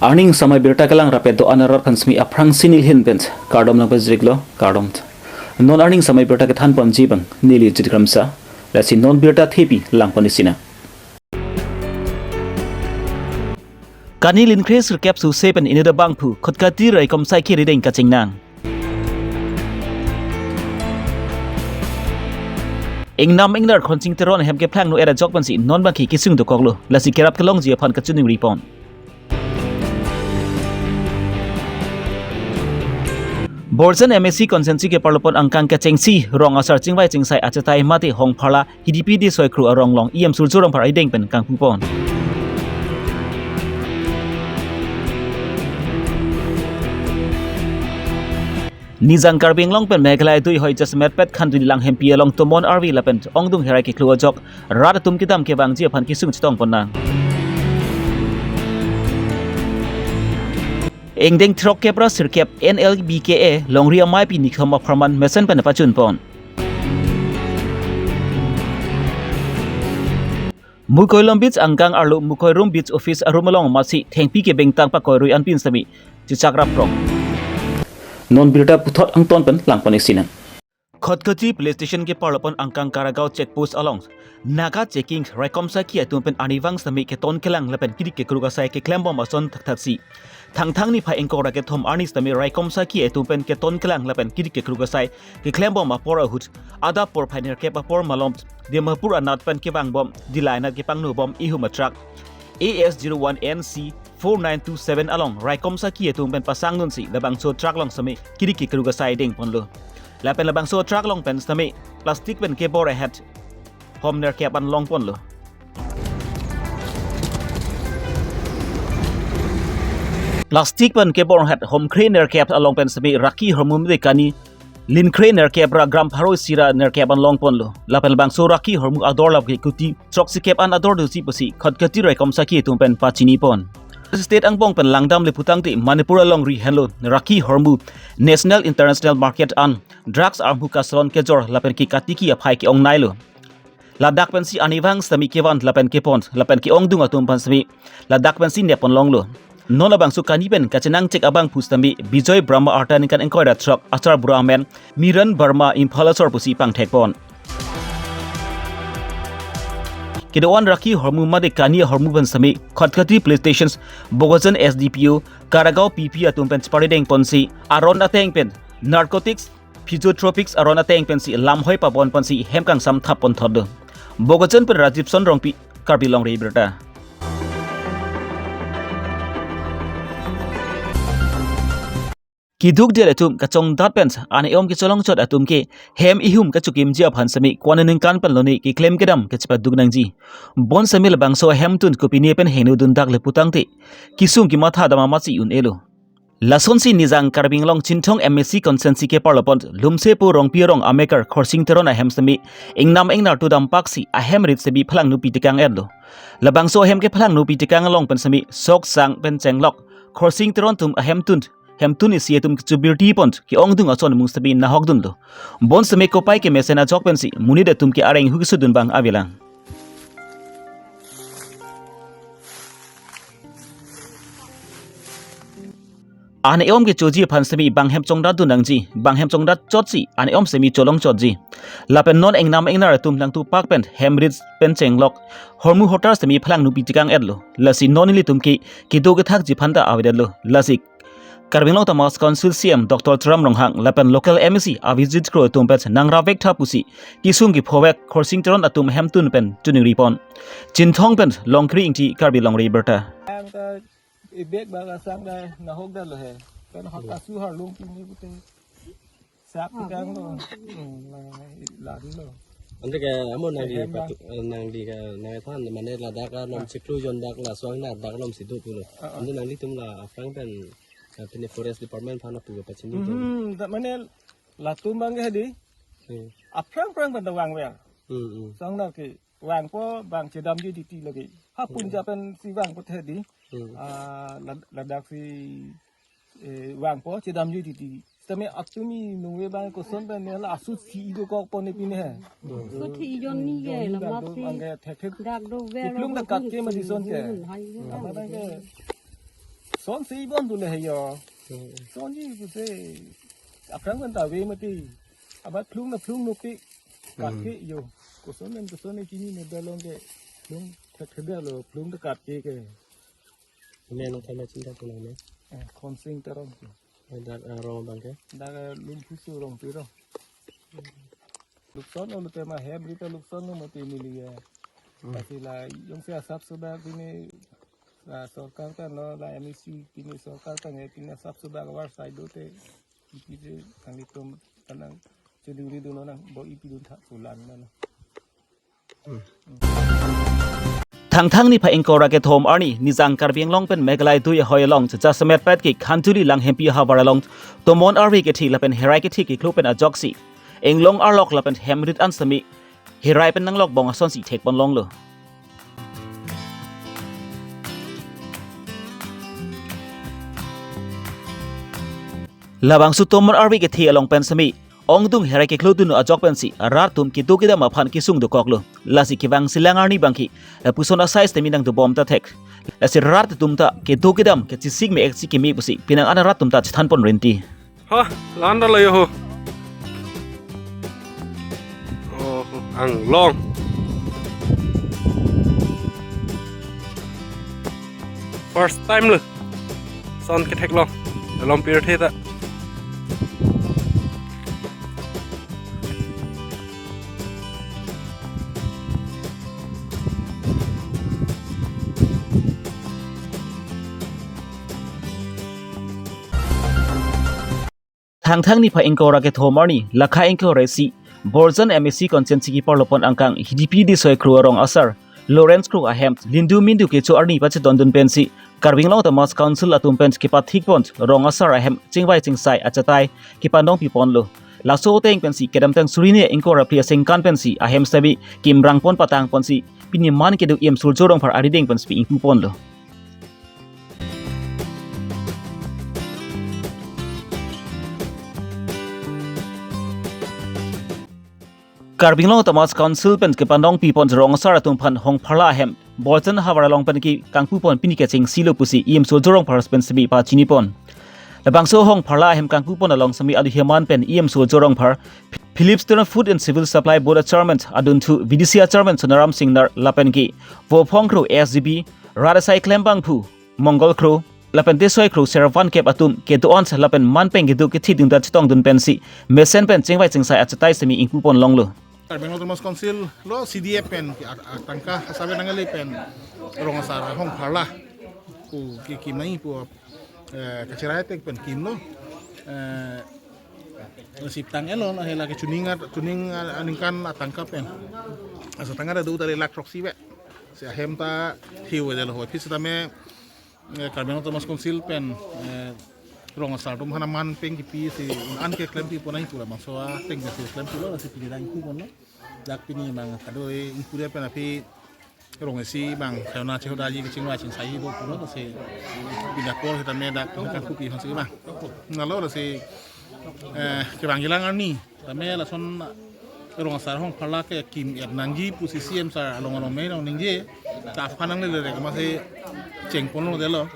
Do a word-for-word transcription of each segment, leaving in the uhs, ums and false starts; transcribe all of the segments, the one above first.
Arni ingsamai birta kelang rapet do-an arat aphan semi aphrangsi neli ahin pen kardom nangpajirlo, kardom. Non arni ingsamai birta kethan ponji abang neli Jit Kramsa, lasi non birta thepi lang pon isi nang. Kani lin kre sirkep suse pen inut abangphu Khatkhati raikom asai ke rideng kachingnang. Ingnam ingnar Khorsing Teron ahem kephlangno era jok pensi non abangke kesung dokoklo, lasi kerap kelongji aphan kachiningri pon. Borjan M A C constituency keparlo pon angkang kechengsi rong asar chingvai chingsai achetai mate Hongpharla Hidipi di Soikru arong along E M Surjya Rongphar arideng pen kangpu pon. Nijang Karbi Anglong pen Meghalaya dui hoi jasemet pet khan dui lang hempi along tomon arvi lapen ongdung herai keklu ajok rat atum kedam kevangji aphan kesung chetong pon nang. Ingdeng throkkep ra sirkep N L B K A longri amei pi nikhom apharman mesen pen pachun pon. Mukoilom Beach angkang arlo Mukoirum Beach Office arum along masi thengpi kebengtang pakoirui anpin semi chechak rap rong. Non birta puthot angton pen lang pon isi nang. Khatkhati Police Station keparlo pon angkang Karagaon Check Post along Naga checking raikom asai ke atum pen arnivang semi keton kelang lapen kedik kekruk asai keklem bom ason thakthaksi Thangthang niphai ingkoi ra kethom arni sitame raikom asai ke atum pen keton kelang lapen kedik kekruk asai keklem bom apor ahut adap porphai nerkep apor malom Dimapur anat pen kevang bom Dillai anat kepangno bom ihum a truck A S zero one N C four nine two seven along raikom asai ke atum pen pasang dunsi labangso truck along sitame kedik kekruk asai deng ponlo. Lapen labangso truck along pen sitame plastic pen kebor ahet hom nerkep an long ponlo. Plastic pen kebor ahet hom kre nerkep along pen sitame raki hormu mede kani lin kre nerkep ra gram pharo isi ra nerkep an long ponlo. Lapen labangso raki hormu ador lapke kuti throksikep an ador dosi pusi Khatkhati raikom asai ke atum pen pachini pon. State angbong pen langdamle putangte Manipur alongri henlo raki hormu National International Market an drugs armu kasalon kejor lapen ke katiki aphai ke-ongnailo. Ladak pensi arnivang sitame kevan lapen kepon lapen ke-ongdung atum aphan sitame ladak pensi nep pon longlo. Non labangso kani pen kachenangchek abangphu sitame Bijoy Brahma arta ningkan ingkoi ra throk achar bura amen Miran Barma Imphal asor pusi pangthek pon. Kedo-an raki hormu mate kani ahormu pen sitame Khatkhati Police Stations Bokajan S D P O Karagaon P P atum pen chepari deng ponsi aron ateng pen narcotics physiotropics aron ateng pensi lamhoi pabon ponsi hem kangsam thap pon thot do. Bokajan pen Rajibson Rongpi, Karbi Longri Abirta. Keduk dia atum kachongdat pen an-e-om kecholong chot atum ke hem ihum kachokimji aphan sitame ko-an aningkan pen lone keklem kedam kachepaduk nangji. Bonsitame labangso ahemtun kopine pen heno dundakle putangte kesung kematha dam amatsi un-elo. Lasonsi Nijang Karbi Anglong Chinthong M A C constituency keparlo pon Lumsepo Rongpi arong amekar Khorsing Teron ahem sitame ingnam ingnar tu dampaksi ahem rit sitame phalangno pitekang etlo. Labangso ahem kephalangno pitekang along pen sitame sok sang pen chenglok Khorsing Teron atum ahemtun hemtun isi atum kechubirti pon ke-ongdung ason mung sitame nahok dunlo. Bonsitame kopai kemesen ajok pensi monit atum ke areng hu kesudun abang avelang. An-e-om kechoji aphan sitame bang hem chongdat dun nangji, bang hem chongdat chotsi an-e-om sitame cholong chotji. Lapen non ingnam ingnar atum nangtupak pen hem rit pen chenglok hormu hotar sitame phalangno pitekang etlo. Lasi non ilitum ke kedo kethakji aphanta avedetlo. Lasi Karbi Anglong Autonomous Council C E M Doctor Tuliram Ronghang lapen local M A C Abhijit Kro atum pen nangrap vek tha pusi kesung kephovek Khorsing Teron atum ahemtun pen choningri pon. Chinthong pen Longkri Ingti, Karbi Longri Abirta. Ang ka ibek baga sang da nahok da lo he. Kan hak asu harlung pini pute. Sak tikang lo. Hmm, la, la di lo. Ante ke amo nangli Ehem, patu, eh, nangli ke nangthan mane ladak along chiklo jon dak laso-an dak along si do pulo. Ah, ah. Ante nanglitum la aphrang pen, eh, pine forest department aphan lapu ke pachini jon. Hmm, ta mane latum abang ke di. Hmm. Aphrang aphrang pen ta vangver. Hmm, hmm. Song na ke vangpo bang chedamji titi lagi. Ha pun Hmm. ja pensi vangpo the di. Hmm. Ah, lad-, ladak si, eh, vangpo chedamji titi. Sitame atumi nungve abang koson pen ne la asu si ido kok pon ne pine he. Asu si ijon ni ke Ijon ni la dak do masi. Bang ke thek thek. Dak do ver Iplung lo dak kat ke ma dison ke. Hai. Abang ke Son si bon dule he yo. Hmm. Son ji kuse. Aphrang kan ta ave mati. Abat phlung na phlung nopi. Kat Hmm. ke yo. Koson men koson ne chini ne belong ke. Phlung tak thebe lo phlung tak kat ke ke. Ne nang thema chinta ko ne. Eh, Khonsing Teron. Eh, dak, eh, rong abang ke? Dak, eh, Lumphusu rong piro. Lukson lo tema he berita lukson lo mati mili ya. Hmm. Pasi la jongsi asap sudah pini la sorkar kan lo la M E C pini sorkar kan ya pini asap sudah kawar sai do te. Ipi je kang itum kanang ceduri dulu nang bo ipi dun thak pulang nang. Thangthang niphai ingkoi ra kethom arni Nijang Karbi Anglong pen Meghalaya dui ahoi along jasemet pet ke Khanduli Langhempi havar along tomon arve kethe lapen herai kethe keklo pen ajoksi inglong arlok lapen hem rit an semi herai pen nanglok bong asonsi thekpon longlo. Labangso tomon arve kethe along pen semi ongdung herai keklo dun ajok pensi rat atum kedo kedam aphan kesung dokoklo. Lasi kevang silang arni abangke lapuson asai sitame nangdobom ta thek. Lasi rat atum ta kedo kedam kechisik me-ek si keme pusi penang an rat atum ta chethanpon rinti. Ha, landa la yo ho. Oh, anglong. First time lo. Son kethek lo. Along pirthe ta. Thangthang niphai ingkoi ra kethom arni, lakha ingkoi ra isi, Borjan M A C constituency keparlopon angkang, H D P D soi kru arong asar, Lawrence Kro ahem, lindu mindu kecho arni pachedondun pensi, Karbi Anglong Autonomous Council atum pen kepathikpon, rong asar ahem, chingvai chingsai achatai, kepandong piponlo. Laso ateng pensi, kedamtang suri hini ingkoi ra phli asengkan pensi, ahem sitame, kimrangpon patangponsi, pini man kedo E M Surjya Rongphar arideng pensi ingpuponlo. Karbi Anglong Autonomous Council pen kepandong pipon rong asar atum aphan Hongpharla ahem, Borjan havar along pen ke kangpupon pini kechengsi lo pusi E M Surjya Rongphar pen semi pachinipon. Labangso Hongpharla ahem kangpupon along semi alu heman pen E M Surjya Rongphar, Philip Stern Food and Civil Supply Board a Chairman adunthu V D C a Chairman Sonaram Singnar lapen ke Vophong Kro S G B, Radasai Klembangphu, Mongol Kro, lapen Desoi Kro Servan Kep atum kedo-an lapen man pen kedo kethidung ta chetongdun pensi mesen pen chingvai chingsai achatai semi ingpupon longlo. Karbi Anglong Autonomous Council lo C D F pen ke a- a- tangka asap nangale pen rong asar Hongpharla pu kekim nai pu, eh, kacherai tek pen kimlo. Eh, sip tang elo na hela ke chuning at chuning a- aningkan atangka pen. Asa tangka ada do tali lakh throksi ve. Si ahem ta thiu ve lo ho. Phis tame, eh, Karbi Anglong Autonomous Council pen, eh, rong asar atum aphan man pen kipi si un-an keklem pipon nai pu labangso ateng ke si klem pulo si pini dang ingpuponlo. Dak pini abang kado ingpure pen aphi rong isi abang kayona chehodaji kechingvai chingsai do pulo si pini akor sitame dak kangpupi hansi abang. Nalo si, eh, kevang kelang arni tame lason rong asar Hongpharla kekim et nangji pusi C M sir along along me nangji ta aphan nangle le kama si chengponlo delo.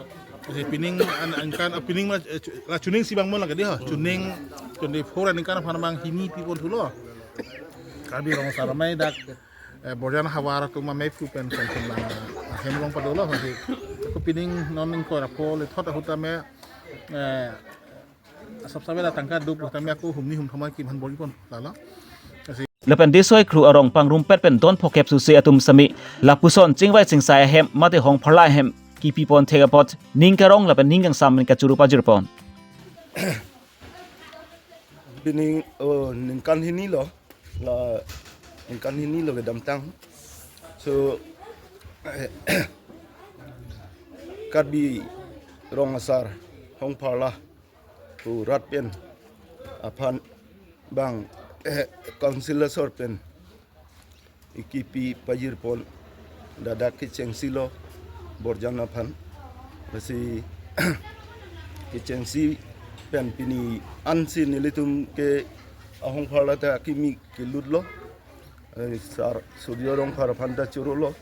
Si pining an- aningkan, ah, pining ma, eh, chu- la chuning si bang mon lagi di ho. Chuning twenty-four aningkan aphan abang hini pipon thulo. Karbi rong asar amei dak, eh, Borjan havar atum amei phu pen pen pen lang, ah, hem rong padolo si. Ko pining non ingkoi ra pho le thot ahut tame, eh, asap save la tangka do pu tame ako humni humthom akim aphan bor-ipon lalo. Lapen Desoi Kro arong pangrumpet pen don phokep susi atum semi lapuson chingvai chingsai ahem mate Hongpharla ahem kipipon thek apot ning karong lapen ning kangsam pen kachuru pajirpon. Pining, oh, ningkan hini lo, la ningkan hini lo kedamtang. So, Karbi rong asar Hongpharla pu rat pen aphan bang, eh, council asor pen ikipi pajirpon dadak kechengsi lo Borjan aphan. Lasi kechengsi pen pini ansi nelitum ke a Hongpharla ta kimi kelut lo. Eh, sar Surjya Rongphar aphan ta churu lo.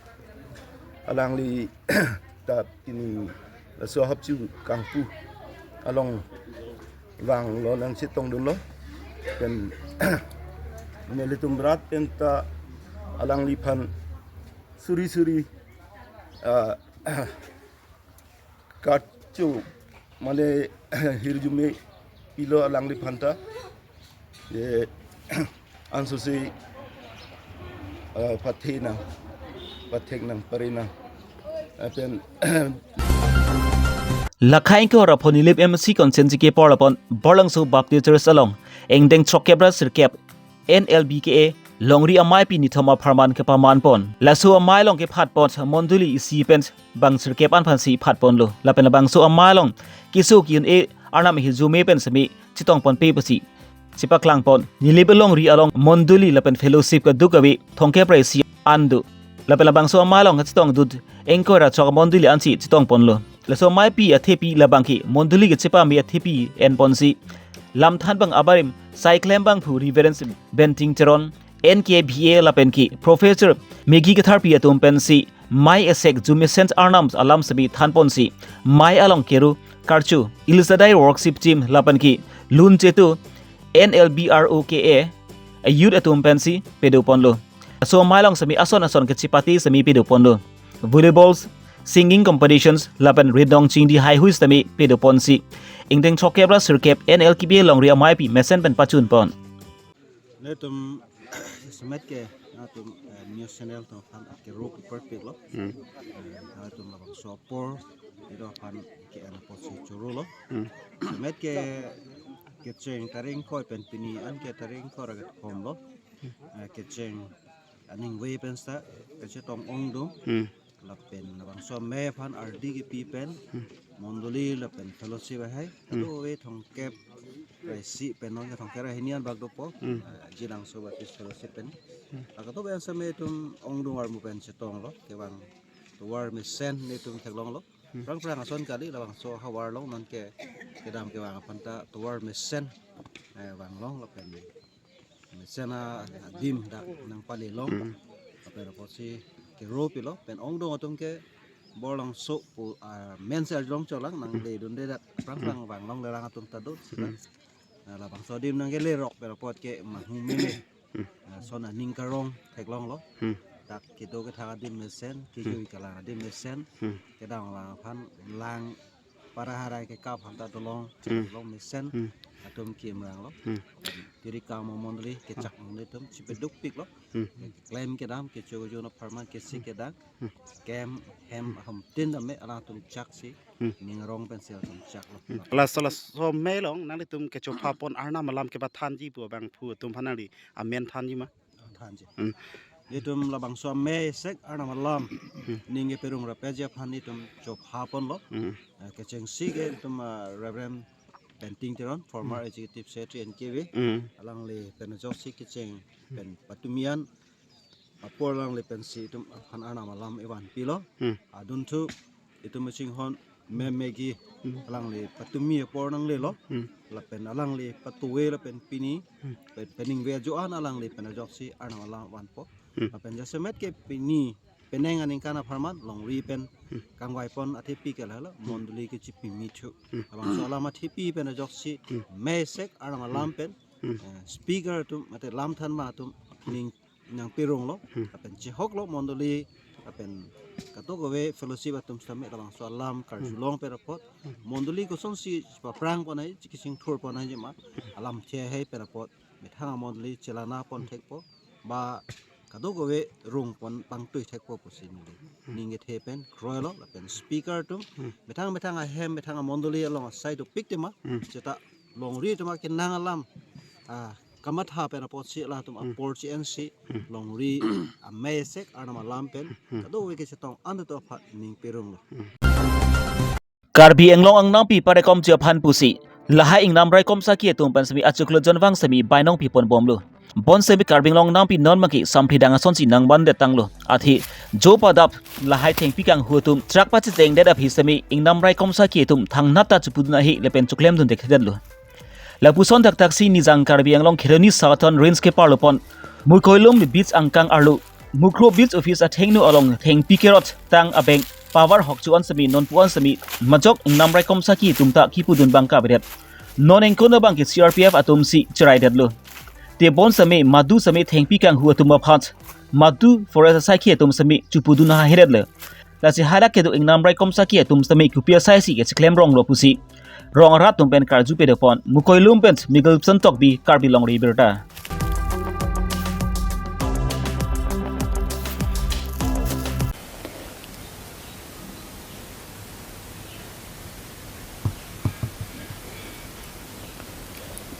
Alangli ta pini Laso hapchu kangpu along vanglo nangchetongdunlo. Pen nelitum rat penta alangliphan suri suri, ah, karcho mane hirjume pilo alangliphanta. Ye ansose, ah, pathenang, patheknang, parenang. Ah, pen Lakhai ingkoi ra pho Nilip M C constituency kepor lapon Borlangso Baptist Church along ingdeng throkkep ra sirkep N L B K A longri ameipi nithom apharman kepaman pon. Laso amei along kephat pon mondoli isi pen bang sirkep an aphansi phat ponlo. Lapen labangso amei along keso ki-un-e arnam hirjume pen semi chetong ponpe pusi chepaklang pon. Nilip longri along mondoli lapen fellowship keduk kave thomkep ra isi an do. Lapen labangso amei along chetongdun ingkoi ra throk mondoli ansi chetong ponlo. Laso ameipi athepi labang ke mondoli kechepame athepi en ponsi lamthan abang abarim sai klembangphu Reverend Benting Teron, N K B A lapen ke Professor Maggie Katharpi atum pensi mei esek jumesen arnam alam semi than ponsi mei along keru karcho El Shaddai Worship Team lapen ke Lun Chetu N L B R O K A youth atum pensi pado ponlo. Laso amei along semi ason ason kechepate semi pado ponlo. Volleyballs, singing competitions lapen ridong chingdi haihui semi pado ponsi ingdeng throkkep ra sirkep N L K B A longri ameipi mesen pen pachun pon. Netum semet ke atum, eh, news channel atum aphan kero paper pik lo. Hmm. Eh, atum labangso apor ido aphan ke-en apotsi choro lo. Hmm. Semet ke kecheng tarik ingkoi pen pini an ke tarik ingkoi ra kethom lo. Eh, kecheng aningve pen seta kachetong ongdung. Hmm. Lapen labangso amei aphan ardi kepi pen, hmm, mondoli lapen fellowship ahai, hmm, kadokave thomkep ra isi pen non ke thomkep ra hini an bak dopo, hmm, eh, Jilangso Baptist Fellowship pen. Hmm. Akatobang samei atum ongdung armu pen chetonglo, kevang tovar mesen netum theklonglo. Hmm. Prang prang ason kali, labangso havar along non ke kedam kevang aphanta tovar mesen, eh, vanglong lapen mesen adim dak nangpalelong. Hmm. Lapen apotsi kero pilo, pen ongdung atum ke Borlangso pu, ah, men se arjulong cholang nang, hmm, ledunde dak prang, hmm, prang vanglong lerang atum ta do sita. Hmm. Ah, labangso adim nangkelerok pen apot ke manghu meme. Hmm. Ah, son aning karong theklonglo. Hmm. Dak kedo kethak adim mesen, hmm, kejui kelang adim mesen. Hmm. Kedam abang aphan lang para harai kekap aphanta dolong, hmm, dolong mesen, hmm, atum kimranglo. Hmm. Tiri kamo mondoli, kechak, hmm, mondoli atum chipeduk piklo. Hmm. Klem kedam, kecho kecho no pharman kesi, hmm, kedam. Hmm. Kem hem, hmm, ahum tin dame alangtum chaksi, hmm, ning arong pensi atum chaklo. Hmm. Laso laso amei along nanglitum kechopha pon arnam alam kepathanji pu abangphu atum aphan nangli amen thanji ma? Thanji. Hmm. Netum labangso amei esek arnam alam, hmm, ning keperung rapji aphan netum chopha ponlo. Hmm. Eh, kechengsi ke netum, ah, Reverend Benting Teron, former, hmm, Executive Secretary N K B, hmm, alangli pen ajoksi kecheng, hmm, pen patumi an apor alangli pensi itum aphan arnam alam evan pilo. Hmm. Adunthu itum kachinghon Ma'am Maggie, hmm, alangli patumi apor nanglelo. Hmm. Lapen alangli patuwe lapen pini, hmm, pen peningve ajo an alangli pen ajoksi arnam alam vanpo. Hmm. Lapen jasemet ke pini penang aningkan apharman longri pen, hmm, kangvai pon athepi ke lahelo, hmm, mondoli kechipimi thu. Hmm. Labangso alam athepi pen ajoksi, hmm, mei esek arnam alam, hmm, pen, hmm, eh, speaker atum mate lamthanma atum ning nangperunglo, hmm, lapen chehoklo mondoli, lapen kadokave fellowship atum sitame labangso alam karjulong, hmm, pen apot, hmm, mondoli kosonsi paprang pon ai, chikising thur pon aiji ma, hmm, alamthe ahai pen apot methang amondoli chelana pon, hmm, thekpo, ba kadokave rung pon pangtui thekpo pusi neli, hmm, ning kethe pen kroilo, lapen speaker atum, hmm, methang methang ahem, methang amondoli along asai dopik tema, hmm, seta longri tema kenang alam, ah, kamatha pen apotsi latum, hmm, apor chi-ensi, hmm, longri amei esek arnam alam pen, hmm, kadokave kechetong an atum aphan ningperunglo. Hmm. Karbi Anglong angnampi parekom ji aphan pusi lahai ingnam raikom saki atum pen semi achuklo jonvang semi bainong pi pon bomlo. Bonsemi Karbi Anglong angnampi non maki samphidang asonsi nangvandet tanglo. Athe jo padap lahai thengpi kanghu atum trak pachitengdet aphi semi ingnam raikom saki atum thangnat ta chupudun ahi lapen chuklemdun dekdetlo. Lapuson thakthak si Nijang Karbi Anglong Kheroni Southern Range keparlo pon Mukoilum Beach angkang arlo Mukro Beach Office athengno along thengpi kerot tang abeng Pavar hok chu-an seme, non pu-an seme, majok ingnam raikom asai atum ta kipudun abang kavedet. Non ingkon abang ke C R P F atum si cheraidetlo. Tebon seme, madu seme, thengpi kanghu atum aphan, madu forest asai atum seme chepudun hahedetlo. Lasi hadak kedo ingnam raikom asai atum seme kopi asai si kecheklem ronglo pusi rong arat atum pen karju pedopon. Mukoilum pen Miguel Santokbi, Karbi Longri Abirta.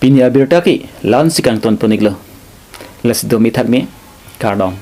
Pini abirta ke la-an si kangton pon-iklo. Lasi domi thakmi, kardom.